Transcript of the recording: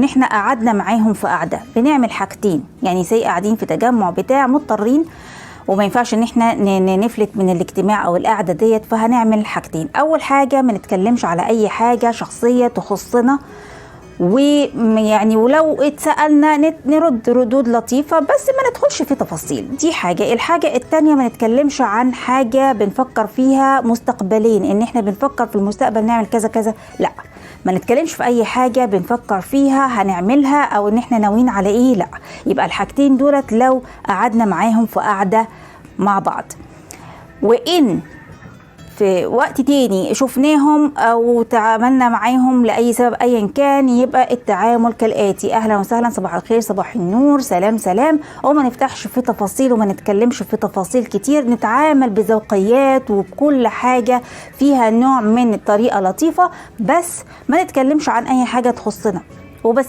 احنا قعدنا معاهم في قعدة، بنعمل حاجتين. يعني زي قاعدين في تجمع بتاع مضطرين وما ينفعش ان احنا نفلت من الاجتماع او القعدة ديت، فهنعمل حاجتين. اول حاجة ما نتكلمش على اي حاجة شخصية تخصنا، ويعني ولو اتسألنا نرد ردود لطيفة بس ما ندخلش في تفاصيل. دي حاجة. الحاجة التانية ما نتكلمش عن حاجة بنفكر فيها مستقبليا، ان احنا بنفكر في المستقبل نعمل كذا كذا، لا ما نتكلمش في اي حاجة بنفكر فيها هنعملها او ان احنا ناويين على ايه، لا. يبقى الحاجتين دولت لو قعدنا معاهم في قعدة مع بعض. وان في وقت تاني شفناهم او تعاملنا معاهم لاي سبب ايا كان، يبقى التعامل كالاتي: اهلا وسهلا، صباح الخير، صباح النور، سلام سلام، وما نفتحش في تفاصيل وما نتكلمش في تفاصيل كتير. نتعامل بذوقيات وبكل حاجة فيها نوع من الطريقة لطيفة، بس ما نتكلمش عن اي حاجة تخصنا وبس.